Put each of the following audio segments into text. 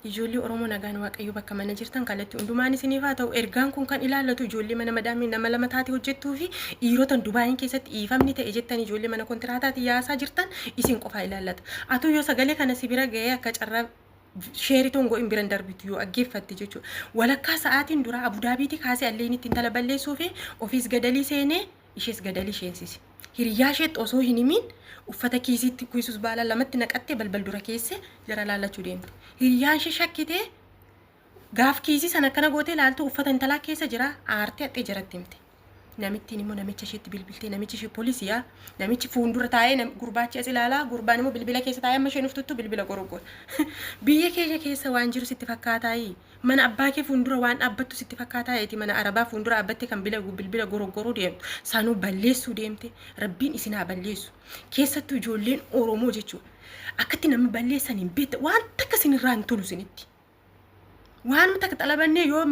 Ijoollee Oromoo, nagaan Waaqayyo bakka mana jirtan kallattii hundumaan isiniif haa ta'u. Ergaan kun kan ilaallatu ijoollee mana madaamii nama lama taate hojjettuu fi dhiirotan Dubaayin keessatti dhiifamni ta'e jettan, ijoollee mana kontiraataati yaasaa jirtan isin qofaa ilaallata. Atuu yoo sagalee kana si bira ga'ee, akka carraa share toon go'in biran darbitu yoo aggeeffatte jechuudha. Walakkaa sa'aatiin dura Abudaabiitii kaasee alleen itti intala balleessuu fi ofiis gadalii seenee ishees gadalii sheensise. Hiriyaa isheetti osoo hin himiin uffata kiisiitti kuisus baala lamatti naqattee balbal dura keessee jara laallachuu deemte. Hiriyaan ishee shakkitee gaaf kiisii sana akkana gootee ilaaltu uffata intalaa keessa jira, aartee haxxee jaratti himte. Namittiin immoo namicha isheetti bilbiltee, namichi ishee poolisiyaa, namichi fuuldura taa'ee gurbaachi as ilaalaa, gurbaan immoo bilbila keessa taa'ee amma isheen uftuttu bilbila goroggora. Biyya keenya keessa waan jiru sitti fakkaataayi? Mana abbaa kee fuuldura waan dhaabbattu sitti fakkaataayeeti? Mana arabaa fuuldura dhaabbattee kan bilbila goroggoruu deemtu, sanuu balleessuu deemte. Rabbiin isin haa balleessu. Keessattuu ijoolleen Oromoo jechuudha. Akkatti nama balleessan hin beekta, waan takka isinirraa hin tolu isinitti. Waan takka xalabannee yoo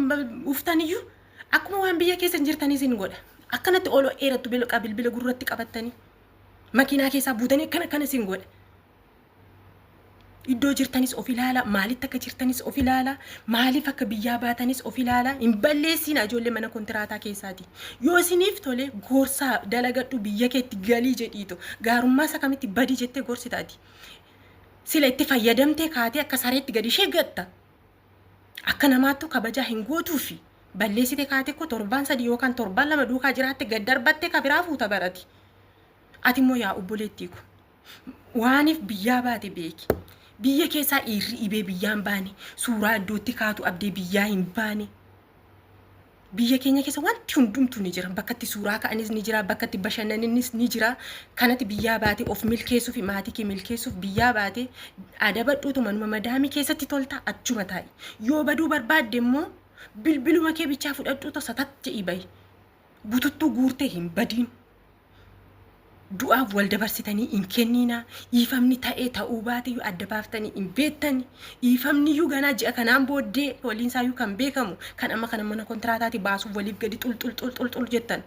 uftaniyyuu akkuma waan biyya keessa hin jirtanii isin godha. Akkanatti ol dheerattu, bilbila gurratti qabattanii makiinaa keessaa buutanii akkana akkana isin godha. Iddoo jirtanis of ilaala, maalitti akka jirtanis of ilaala, maaliif akka biyyaa baatanis of ilaala. Hin balleessiina ijoollee mana kontiraataa keessaati. Yoo isiniif tole gorsaa, dalagadhu, biyya keetti galii jedhiitu, gaarummaa isa kamitti badii jettee gorsitaati. Sila itti fayyadamtee kaatee akka sareetti gadi ishee gatta. Akka namaattu kabajaa hin gootuufi. Balleessite kaatee koo torbaan 3 yookaan torbaan 2 duukaa jiraatte gad darbattee ka biraa fuuta barati. Ati immoo yaa obboleettii ko, waaniif biyyaa baate beeki. Biyya keessaa dhiirri dhibee biyyaan baane, suuraa iddootti kaatu abdee biyyaa hin baane. Biyya keenya keessa wanti hundumtuu ni jira. Bakka itti suuraa ka'anis ni jira, bakka itti bashannananis ni jira. Kanatti biyyaa baate of milkeessuu fi maatii kee milkeessuuf biyyaa baate adabadhuutu manuma madaamii keessatti tolta, achuma taa'i. Yoo baduu barbaadde immoo bilbiluma kee bichaa fudhadhuutu satat jedhii bahi. Bututtuu guurtee hin badiin. Du'aaf wal dabarsitanii hin kenniinaa. Dhiifamni ta'ee ta'uu baateyyuu adda baaftanii hin beektani. Dhiifamniyyuu ganaa ji'a kanaan booddee waliinsaayyuu kan beekamu, kan amma kana mana kontiraataati baasuuf waliif gadi xul xul xul xul xul jettan.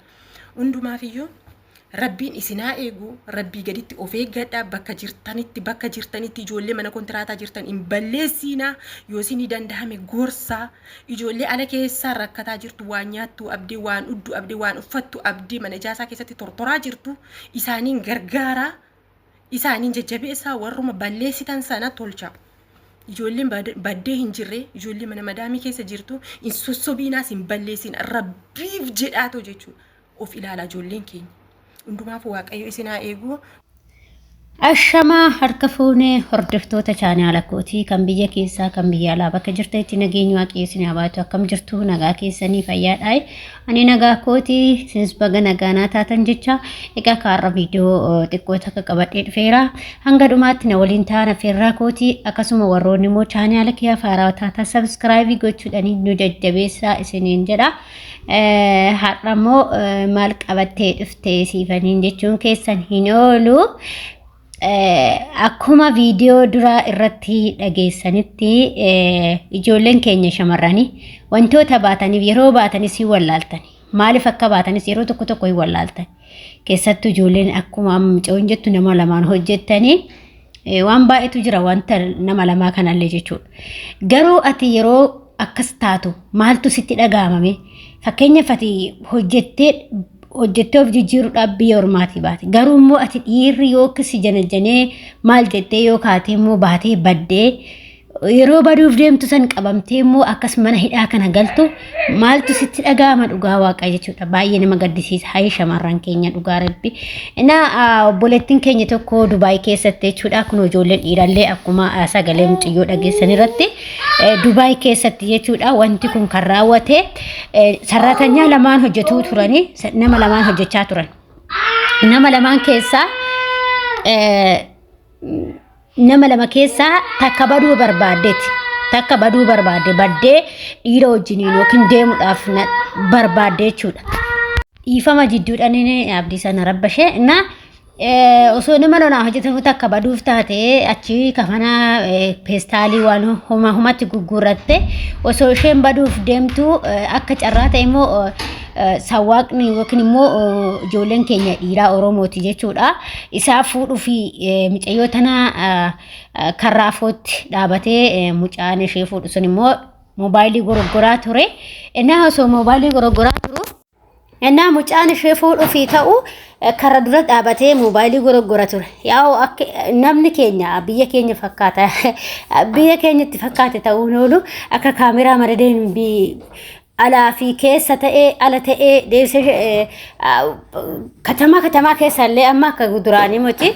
Hundumaafiyyuu Rabbiin isinaa eegu, Rabbii gaditti of eeggadha. Bakka jirtanitti, bakka jirtanitti ijoollee mana kontiraataa jirtan hin balleessiinaa. Yoo isinii dandahame gorsaa. Ijoollee ala keessaa rakkataa jirtu, waan nyaattu abdee, waan uddu abdee, waan uffattu abdee mana ijaasaa keessatti tortoraa jirtu, isaaniin gargaaraa, isaaniin jajjabeessaa, warruma balleessitan sana tolcha. Ijoolleen baddee hin jirre, ijoollee mana madaamii keessa jirtu hin sossobiinaas, hin balleessin, Rabbiif jedhaatoo jechuudha. Of ilaalaa ijoolleen keenya. Hundumaaf Waaqayyo isin haa eegu. Ashamaa, harka fuunee hordoftoota chaanaala kootii kan biyya keessaa, kan biyya alaa, bakka jirtanitti nageenyi Waaqayyo isin haa baatu. Akkam jirtu? Nagaa keessanii? Fayyaadhaa? Ani nagaa kootii, isinis baga nagaa naa taatan jecha. Egaa kaarra viidiyoo xiqqoo takka qabadhee dhufeera. Hanga dhumaatti na waliin ta'an affeerraa kootii. Akkasuma warroonni immoo chaanaala kiyyaa haaraa taatan subscribe gochuudhaan nu jajjabeessaa isiniin jedha. Har'a immoo maal qabattee dhuftee siifaniin jechuun keessan hin oolu. Akkuma viidiyoo duraa irratti dhageessanitti, ijoolleen keenya shamarranii wantoota baataniif yeroo baatanis hin wallaaltan. Maaliif akka baatanis yeroo tokko tokko hin wallaaltan. Keessattuu ijoolleen akkuma amma mucoon jettu nama lamaan hojjettanii waan baay'eetu jira wanta nama lamaa kanallee jechuudha. Garuu ati yeroo akkas taatu maaltu sitti dhaga'amame? Fakkeenyaaf ati hojjettee hojjettee of jijjiiruudhaaf biyya ormaatii baate. Garuu immoo ati dhiirri yookiin si janajjanee maal jettee yoo kaatee immoo baatee baddee, yeroo baduuf deemtu san qabamtee immoo akkas mana hidhaa kana galtu, maaltu sitti dhaga'ama? Dhugaa Waaqa jechuudha. Baay'ee nama gaddisiisa. Hayi shamarran keenya, dhugaa Rabbi. Innaa obboleettiin keenya tokko Dubaay keessatti jechuudha. Kun ijoolleen dhiirallee akkuma sagalee mucayyoo dhageessan irratti Dubaay keessatti jechuudha. Wanti kun kan raawwate sarratanyaa lamaan hojjetuu turanii, nama lamaan hojjechaa turan. Nama lamaan keessaa nama lama keessaa takka baduu barbaaddeeti. Takka baduu barbaadde, baddee dhiira wajjiniin yookiin deemuudhaaf barbaadde jechuudha. Dhiifama, jidduudhaan inni abdii sana rabbashee na osoo nama lolaa hojjetamu takka baduuf taate achi kafana peestaalii waan homa homatti gurgurratte. Osoo isheen baduuf deemtu akka carraa ta'e immoo Sawwaaqni yookiin immoo ijoolleen keenya dhiiraa Oromooti jechuudha. Isaa fuudhuu fi mucayyoo tana karra afootti dhaabatee mucaan ishee fuudhu sun immoo moobaayilii goroggoraa ture. Innaa osoo moobaayilii goroggoraa turu innaa mucaan ishee fuudhuufii ta'u karra dura dhaabatee moobaayilii goroggora ture. Yaa'u akka namni keenya biyya keenya fakkaata biyya keenyatti fakkaate ta'uun oolu akka kaameraa madadeen alaa fi keessa ta'ee ala ta'ee deebisee katamaa katamaa keessa illee amma akka duraanii miti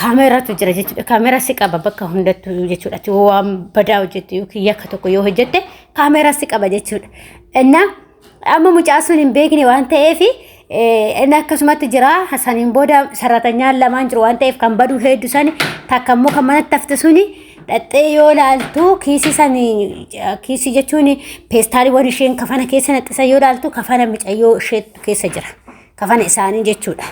kaameeraatu jira jechuudha. Kaameeraa si qaba bakka hundattuu jechuudha. Ati waan badaa hojjette yookiin yakka tokko yoo hojjette kaameeraa si qaba jechuudha. Innaa amma mucaa sun hin beekne waan ta'eef inni akkasumatti jira. Saniin booda sarratanyaan lamaan jiru waan ta'eef kan baduu hedduu sani takka immoo kan manatti hafte suni Dhaxxee yoo laaltu kiisii sani kiisii jechuun peestaaliiwwan isheen kafana keessa naxxisan yoo laaltu kafana micayyoo isheetu keessa jira. Kafana isaanii jechuudha.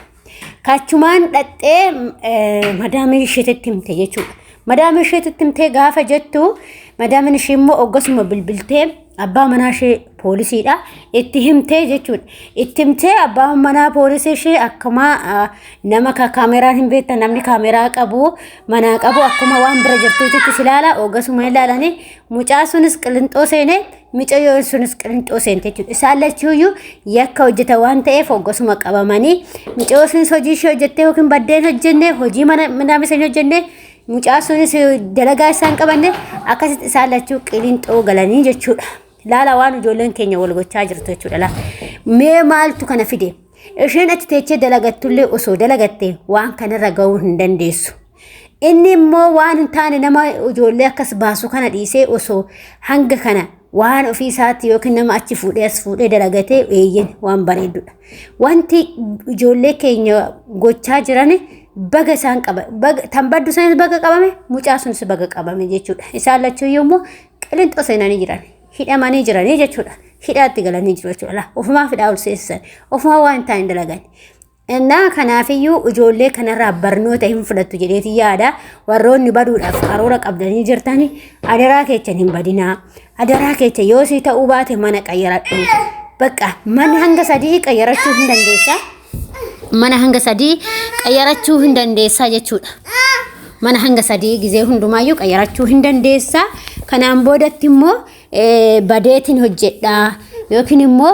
Kachumaan dhaxxee madaamii isheetitti himte jechuudha. Madaamii isheetitti himtee gaafa jettu madaamiin ishee immoo oggasuma bilbiltee abbaa manaa ishee poolisiidha itti himtee jechuudha. Itti himtee abbaan manaa poolisii ishee akkuma nama kaameraan hin beektan namni kaameraa qabu manaa qabu akkuma waan bira jirtuutitti si ilaala oggasuma ilaalanii mucaa sunis qilinxoo seenee mucayyoo sunis qilinxoo seente jechuudha. Isaan lachuuyyuu yakka hojjeta waan ta'eef oggasuma qabamanii mucayyoo sunis hojii ishee hojjettee yookiin baddeen hojjenne hojii mana mana hin hojjenne Mucaa sunis dalagaa isaan qabanne akkasitti isaan lachuu qilinxoo galanii jechuudha. Laala waan ijoolleen keenya wal gochaa jirtu jechuudha. Laa. Mee maaltu kana fide? Isheen achi teechee dalagattullee osoo dalagatte waan kanarra gahuu hin dandeessu. Inni immoo waan hin taane nama ijoollee akkas baasu kana dhiisee osoo hanga kana waan ofii isaatti yookiin nama achi fuudhee as fuudhee dalagatee eeyyen waan bareedudha. Wanti ijoollee keenya gochaa jiran baga isaan qaba baga tan baddu sanis baga qabame mucaa sunis baga qabame jechuudha. Isaan lachuu yommuu qilinxoo seenanii jiran hidhamanii jiranii jechuudha. Hidhaatti galanii jiru jechuudha. Ofumaa fidhaa ol seensisan ofumaa waan hin taane dalagan. Innaa kanaafiyyuu ijoollee kanarraa barnoota hin fudhattu jedheeti yaada. Warroonni baduudhaaf karoora qabdanii jirtani adaraa keechan hin badinaa. Adaraa keecha yoo sii ta'uu baate mana qayyaradhu. Bakka mana hanga sadii qayyarachuu hin dandeessa. Mana hanga sadii qayyarachuu hin dandeessa jechuudha. Mana hanga sadii gizee hundumaayyuu qayyarachuu hin dandeessa. Kanaan boodatti immoo badeetiin hojjedha yookiin immoo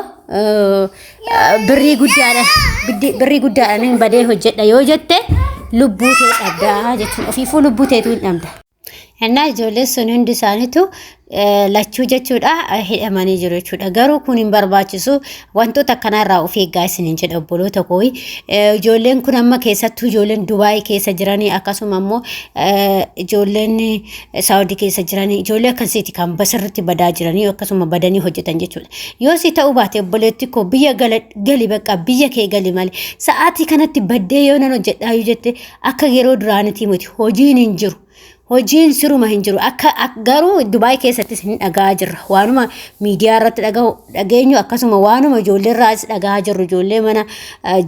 birrii guddaadha birrii guddaadhaan badee hojjedha yoo jette lubbuu tee dhabdaa jechuun ofiifuu lubbuu teetu hin dhabda. Innaa ijoolleen sun hundi isaaniitu lachuu jechuudha hidhamanii jiru jechuudha. Garuu kun hin barbaachisu wantoota akkanaa irraa of eeggaa isiniin jedha obboloota koo. Ijoolleen kun amma keessattuu ijoolleen Dubaay keessa jiranii akkasuma immoo ijoolleen Saawudii keessa jiranii ijoollee akkasiiti kan basirritti badaa jiranii akkasuma badanii hojjetan jechuudha. Yoo si ta'uu baate obboleetti koo biyya gali bakka biyya kee gali malee sa'aatii kanatti baddee yoo nan hojjedhaa yoo jette akka yeroo duraanitii miti hojiin hin jiru. Hojiin siruma hin jiru. Akka garuu Dubaay keessattis hin dhaga'aa jirra. Waanuma miidiyaa irratti dhaga'u dhageenyu akkasuma waanuma ijoollee irraas dhaga'aa jirru ijoollee mana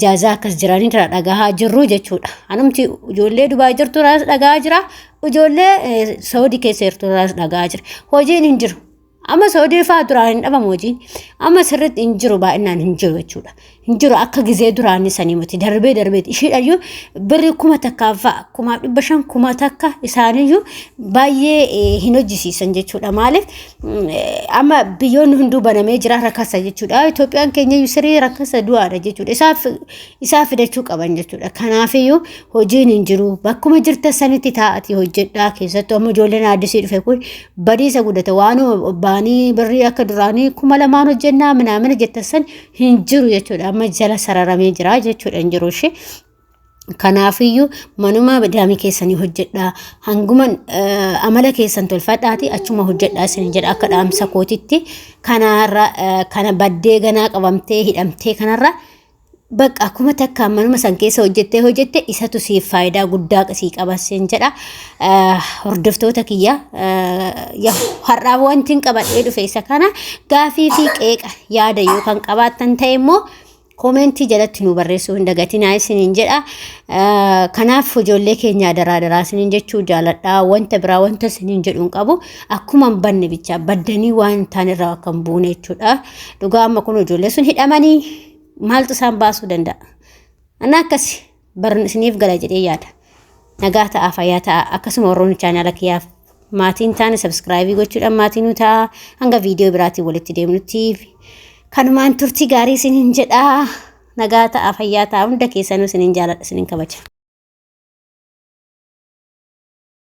jaazaa akkas jiranirraa dhaga'aa jirru jechuudha. Anumti ijoollee Dubaay jirtu irraas dhaga'aa jira. Ijoollee Saawudii keessa jirtu irraas dhaga'aa jira. Hojiin hin jiru. Amma Saawudii fa'aa duraan hin dhabamu hojiin. Amma sirriitti hin jiru baay'inaan hin jiru jechuudha. Hin jiru akka gizee duraanii sanii miti darbee darbeeti. Ishiidhayyuu birrii 1000 fa'a 1500 1000 isaaniyyuu baay'ee hin hojjisiisan jechuudha. Maaliif amma biyyoonni hunduu banamee jira rakasa jechuudha. Itoophiyaan keenya iyyuu sirrii rakasa du'aadha jechuudha. Isaaf isaa fidachuu qaban jechuudha. Kanaafiyyuu hojiin hin jiru. Bakkuma jirtan sanitti taa'atii hojjedhaa. Keessattuu amma ijoolleen addisii dhufe kun badiisa guddate waanuma baanii birrii akka duraanii 2000 hojjennaa minaamina jettan san hin jiru jechuudha. Amma jala sararamee jira jechuudha hin jiru ishee. Kanaafiyyuu manuma daamii keessanii hojjedhaa. Hanguma amala keessan tolfadhaati achuma hojjedhaa isin jedha akka dhaamsa kootitti. Kanarra kana baddee ganaa qabamtee hidhamtee kanarra Bakka akkuma takka manuma san keessa hojjettee hojjette isatu siif faayidaa guddaa sii qaba siin jedha. Hordoftoota kiyya har'aaf wanti hin qabadhee dhufe isa kana gaafii fi qeeqa yaada yoo kan qabaattan ta'e immoo Koomentii jalatti nu barreessuu hin dagatinaa isiniin jedha. Kanaaf ijoollee keenya adaraa adaraa isiniin jechuu jaaladha. Wanta biraa wanta isiniin jedhu hin qabu. Akkuma hin banne bichaa baddanii waan hin taane irraa akka hin buune jechuudha. Dhugaa amma kun ijoollee sun hidhamanii maaltu isaan baasuu danda'a? Ana akkasi barn isiniif gala jedhee yaada. Nagaa ta'aa fayyaa ta'aa akkasuma warroonni chaanaala kiyyaaf maatiin taane sabskraayibii gochuudhaan maatii nu ta'a. Hanga viidiyoo biraatiin walitti deemnutti kanumaan turtii gaarii isiniin jedha. Nagaa ta'aa fayyaa ta'aa hunda keessanuu isiniin jaaladha isiniin kabaja.